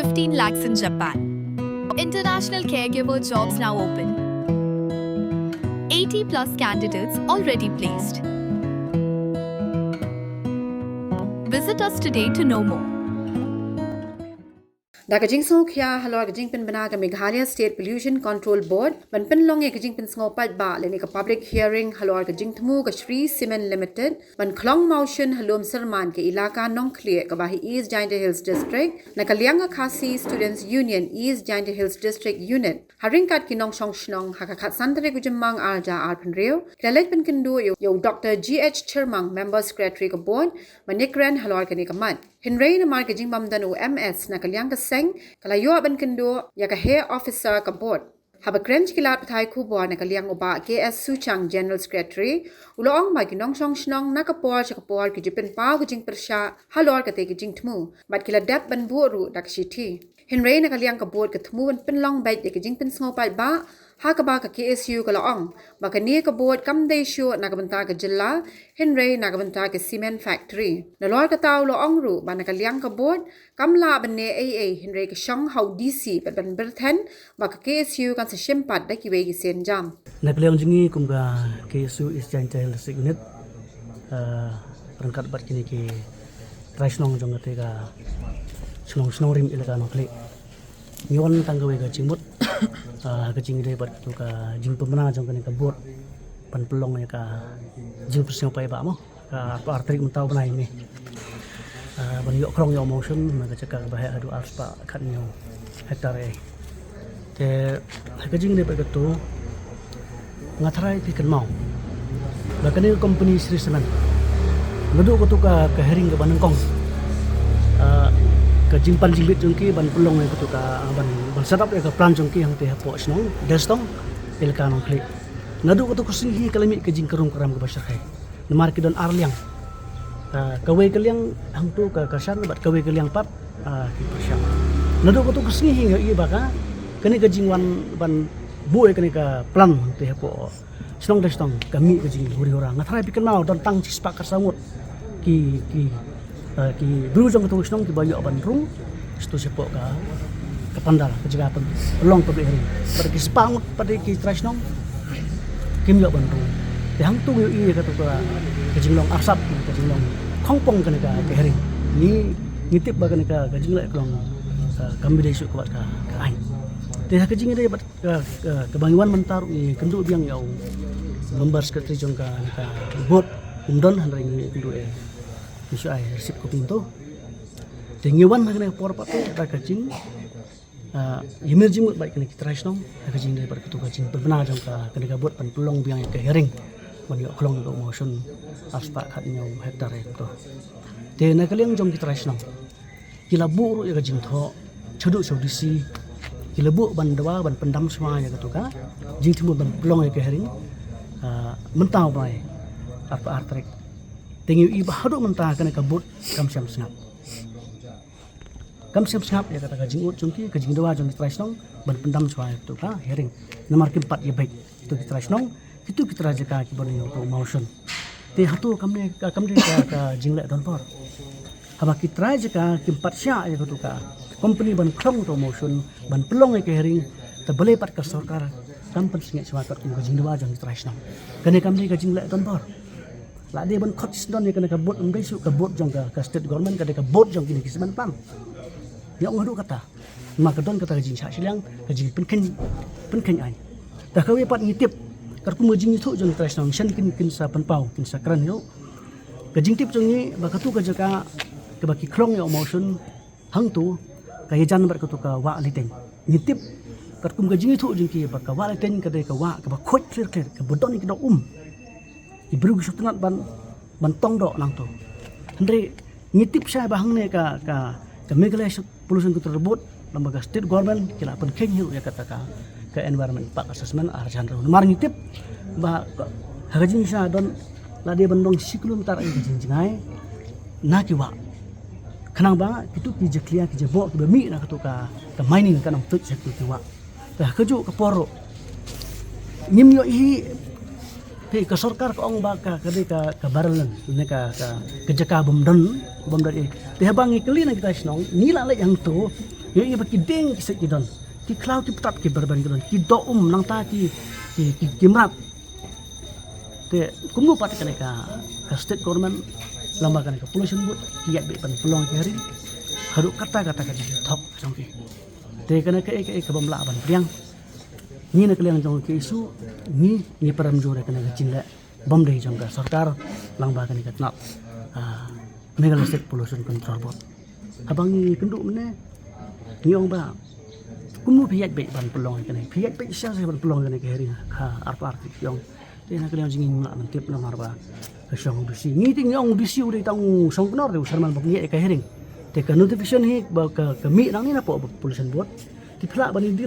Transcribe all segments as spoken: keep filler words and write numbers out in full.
fifteen lakhs in Japan. International caregiver jobs now open. eighty plus candidates already placed. Visit us today to know more. Da ka jingsngewkhia halor ka jingpynbna ka Meghalaya State Pollution Control Board ban pynlong ïa ka jingpynsngew paidbah lane ka public hearing halor ka jingthmu ka Shree Cement Limited ban khlong mawshun ha Lumsyrman ka ilaka Nongkhlieh kaba ha East Jaintia Hills District, na ka liang ka Khasi Students Union East Jaintia Hills District Unit, ha ryngkat ki nongshong shnong, ha ka khatsan tarik u Jymmang arhajar arphew hynriew, ki la leit pynkynduh ïa u Doctor G H Chyrmang, Member Secretary ka Board, ban ïakren halor kane ka mat. Hynrei namar ka jingbym don u M S na ka liang ka seng, ka la ïoh ban kynduh ïa ka heh officer ka Board. Haba kren sha ki lad pathai khubor na ka liang u Bah K S Suchang, General Secretary, u la ong ba ki nongshong shnong na ka por sha ka por ki ju pynpaw ka jingpyrshah halor kata ka jingthmu, bad ki la dep ban buh ruh da ka shithi. Hynrei na ka liang ka Board ka thmu ban pynlong beit ïa ka jingpynsngew paidbah, ha kaba ka K S U ka la ong ba kane ka Board kam dei shuh na ka bynta ka jylla, hynrei na ka bynta ka cement factory. Nalor kata u la ong ruh ba na ka liang ka Board kam lah ban neh ei ei, hynrei ka shong ha u D C bad ban pyrthen ba ka K S U kan sa shim pat da kiwei ki sienjam. Na ka liang jong ngi kum ka K S U East Jaintia Hills District Unit, ah, ryngkat bad kine ki trai shnong jong kata ka shnong, shnong rim ilaka Nongkhlieh, ngi wan tang kawei ka jingmut, ah, ka jingïadei bad katu ka jingpynbna jong kane ka Board ban pynlong ïa ka jingpynsngew paidbah mo, ka arphew ar tarik mynta u bnai May. Ah, ban ïoh khlong ïoh mawshun na ka jaka kaba heh haduh arspah khathynñiew hektar ei. Te ha ka jingïadei bad katu, nga tharai phi kynmaw ba kane ka company Shree Cement, naduh katu ka, ka hearing kaba nyngkong, ah, ka jingpan jingbit jong ki ban pynlong ïa katu ka, ah, ban, ban set up ïa ka plant jong ki hangtei hapoh shnong Destong, ilaka Nongkhlieh, naduh katu ka sngi hi ka la mih ka jingkrum kram kaba shyrkhei. Namar ki don ar liang. Ah, kawei ka liang hangtu ka, ka kyrshan bad kawei ka liang pat, ah, ki pyrshah. Naduh katu ka sngi hi nga ïohi ba ka, kane ka jingwan ban buh ïa kane ka plant hangtei hapoh shnong Destong ka mih ka jinghuri hura. Nga tharai phi kynmaw, don tang shispah khatsaw ngut ki, ki, ah, ki briew jong katu ka shnong kiba ïoh ban rung shato shapoh ka, ka pandal, ka jaka pynlong public hearing. Bad ki spah ngut pat ki trai shnong kim ïoh ban rung. Te hangtu ngi ïohi ïa katu ka, ka jinglong arsap, ka jinglong khongpong kane ka, ka hearing. Ngi, ngi tip ba kane ka, ka jingleh ka long, ah, kam dei shuh kaba ka, ka aiñ. Te ha ka jingïadei bad ka, ka, kaba ngi wan mynta ruh ngi kynduh biang ïa u member secretary jong ka, ka Board, um don, hynrei ngi kynduh ïa u, ngi shu ai receipt copy mynta. Te ngi wan ha kane ka por pat te da ka jing, ah, ïamir jingmut bad kine ki trai shnong ha ka jingïadei bad katu ka jingpynbna jong ka, kane ka Board ban pynlong biang ïa ka hearing ban ïoh khlong ïa ka mawshun arspah khathynñiew hektar ei kumto. Te na ka liang jong ki trai shnong, ki la buh ruh ïa ka jingthoh shaduh sha u D C, ki la buh ban dawa ban pyndam shuwa ïa katu ka jingthmu ban pynlong ïa ka hearing, ah, mynta u bnai arphew ar tarik. Te ngi ïohi ba haduh mynta kane ka Board kam shym sngap. Kam shym sngap ïa kata ka jingud jong ki, ka jingdawa jong ki trai shnong ban pyndam shuwa ïa katu ka hearing. Namar kim pat ïa beit kitu ki trai shnong, kitu ki trai jaka kiba don ïa u mawshun. Te hato kam dei ka, kam dei ka, ka jingleh donbor? Haba ki trai jaka kim pat shah ïa katu ka company ban khlong ïa u mawshun, ban pynlong ïa ka hearing, te balei pat ka sorkar kam pynsngewsih shuwa katkum ka jingdawa jong ki trai shnong? Kane kam dei ka jingleh donbor? La dei ban khot shisyndon ïa kane ka Board, ym dei shuh ka Board jong ka, ka State Government, ka dei ka Board jong kine ki cement plant. Ïa ong haduh kata. Namar ka don kata ka jingshah shiliang, ka jingpynkheiñ, pynkheiñ aiñ. Te kawei pat ngi tip, katkum ka jingïathuh jong ki trai shnong, shen kin, kin sa pynpaw, kin sa kren ïa u. Ka jingtip jong ngi ba katu ka jaka kaba ki khlong ïa u mawshun hangtu ka ïajan bad katu ka wah Litein. Ngi tip katkum ka jingïathuh jong ki ba ka wah Litein ka dei ka wah kaba khuid khlir khlir, kaba don ïa ki doh um. Ki briew ki sngewtynnat ban, ban tong doh nangtu. Hynrei ngi tip shai ba hangne ka, ka, ka Meghalaya Pollution Control Board, namar ka State Government ki la pynkheiñ hi ruh ïa kata ka, ka Environment Impact Assessment ar hajar hynriew. Namar ngi tip ba ka, ha ka jingshisha don, la dei ban long shi kilometer ïa ka jingjngai na ki wah. Khnang ba kitu ki jakhlia, ki jaboh kiba mih na katu ka, ka mining kan ym tuid sha kitu ki wah. Te ha kajuh ka por ruh ngim ïohi, te ka sorkar ka ong ba ka, ka dei ka, ka barren land, ne ka, ka, ka jaka bym don, bym don ei. Te haba ngi kylli na ki trai shnong, ngi la leit hangtu, Ïohi ba ki dieng ki siej ki don, ki khlaw ki btap ki byrben ki don, ki doh um nangta ki, ki, ki, ki mrad. Te kumno pat kane ka, ka state government lyngba kane ka pollution board ki ïaid beit ban pynlong ïa ki hearing haduh katta katta ka jingthok jong ki. Te kane kaei kaei kaba ym lah ban pdiang. Ngi na ka liang jong ka KSU ngi, ngi pyrshang jur ïa kane ka jingleh bym dei jong ka sorkar lyngba kane ka tnat, ah, Meghalaya State Pollution Control Board. Haba ngi kynduh mynne ngi ong ba kumno phi ïaid beit ban pynlong ïa kane, phi ïaid beit shisha shisha ban pynlong ïa kane ka hearing ha arphew ar tarik, ngi ong. Te na ka liang jong ngi ngim lah ban tip namar ba ka shong U D C. Ngi te ngi ong U D C u dei tang u shong kynnoh, te u chairman ba pynïaid ïa ka hearing. Te ka notification hi ba ka, ka mih nangne na poh pollution board. Te phi lah ban ïadei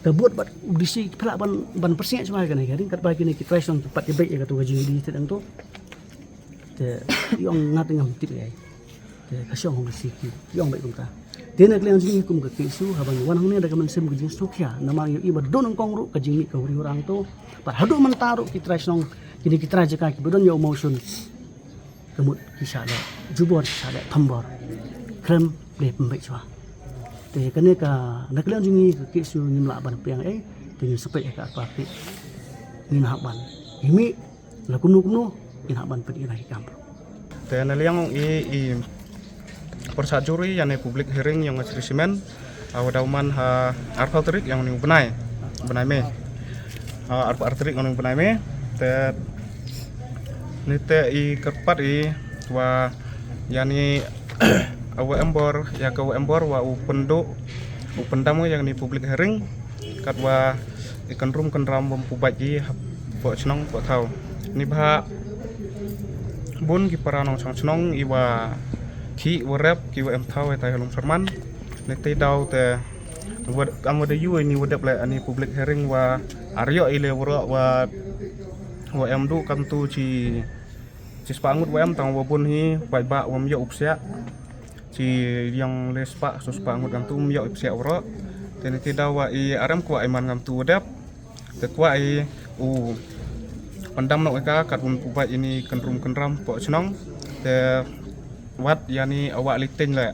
ka board bad U D C, phi lah ban, ban pyrsngiah shuwa ïa kane ka hearing katba kine ki trai shnong ki pat ïa beit ïa kato ka jingïadei te dang to. Te ngi ong nga te ngam tip ïa. Te ka shong U D C ki, ki ong beit kumta. Te na ka liang jong ngi kum ka KSU haba ngi wan hangne da ka mynsiem ka jingsngewkhia namar ngi ïohi ba don nyngkong ruh ka jingmih ka huri hura hangto. Bad haduh mynta ruh ki trai shnong, kine ki trai jaka kiba don ïa u mawshun, ka mut ki shah leh jubor, ki shah leh thombor. Khlem leh pynbeit shuwa. Te kane ka, na ka liang jong ngi ka KSU ngim lah ban pdiang ei, te ngin sa peit ïa ka arphew ar tarik. Ngin hap ban ïa mih la kumno kumno, ngin hap ban peit ïa la ki kam. Te na liang ong i, i pyrshah jur ïa kane public hearing ïong ka Sri Cement, ah, wa daw man ha arphew tarik ïong une u bnai, bnai Mei. Ah, arphew ar tarik ïong une u bnai Mei. Te nite i kyrpad i wa ïa kane, ah, wa em bor, ïa ka wa em bor wa u pynduh, u pyndam ïa kane public hearing. Katwa i kynrum kynram bym pu bad i hapoh chnong poh thaw. Ni bha bun ki para nongshong chnong i wa khih wa rep ki wa em thaw ïa tai ha Lumshyrman. Ni te daw te wa, kam wa da ïoh i ni wa dep leh ani public hearing wa ar ïoh i leh waroh wa, wa em duh kam tu chi, chi spah ngut wa em tang wa bun hi paidbah wa ym ïoh u psiah. Chi ïong le spah, so spah ngut ngam tu ym ïoh i psiah waroh. Te ni te daw wa i arem kwah i man ngam tu wa dep. Te kwah i u pyndam noh i ka kat bun pu bad i ni kynrum kynram poh chnong. Te wat ïa ni awak liteng le.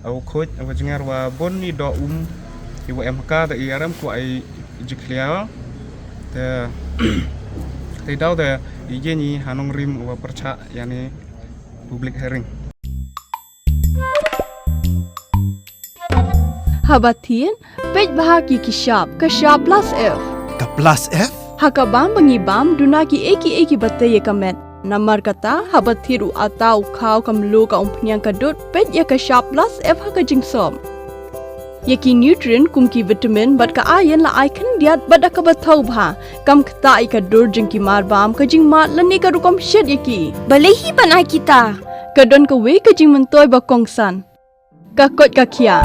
Aw khuid, aw jngar wa bun i doh um i wa em ka te i arem kwah i jiklia. Te, te daw te i ye ni ha nongrim wa pyrshah ïa ni public hearing. Haba thied, peit bha ki ki shap, ka shap plus F. Ka plus F? Ha ka bam ba ngi bam, duna ki ei ki ei ki ba tei ïa ka met. Namar kata, haba thied u ata u khaw ka mluh ka umphniang ka dud, peit ïa ka shap plus F ha ka jingsop. Ïa ki nutrient kum ki vitamin bad ka iron la ai khyndiat bad da kaba thaw bha. Kam ktah ïa ka dur jong ki mar bam, ka jingmad lane ka rukom shet ïa ki. Balei hi ban ai kita? Ka don kawei ka jingmyntoi ba kongsan. Ka koit ka khiah.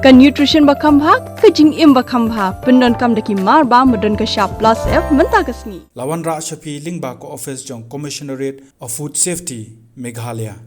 Ka nutrition ba kham bha, ka jingim ba kham bha. Pyndonkam da ki mar bam ba don ka shap plus F mynta ka sngi. La wanrah sha phi lyngba ka office jong Commissionerate of Food Safety, Meghalaya.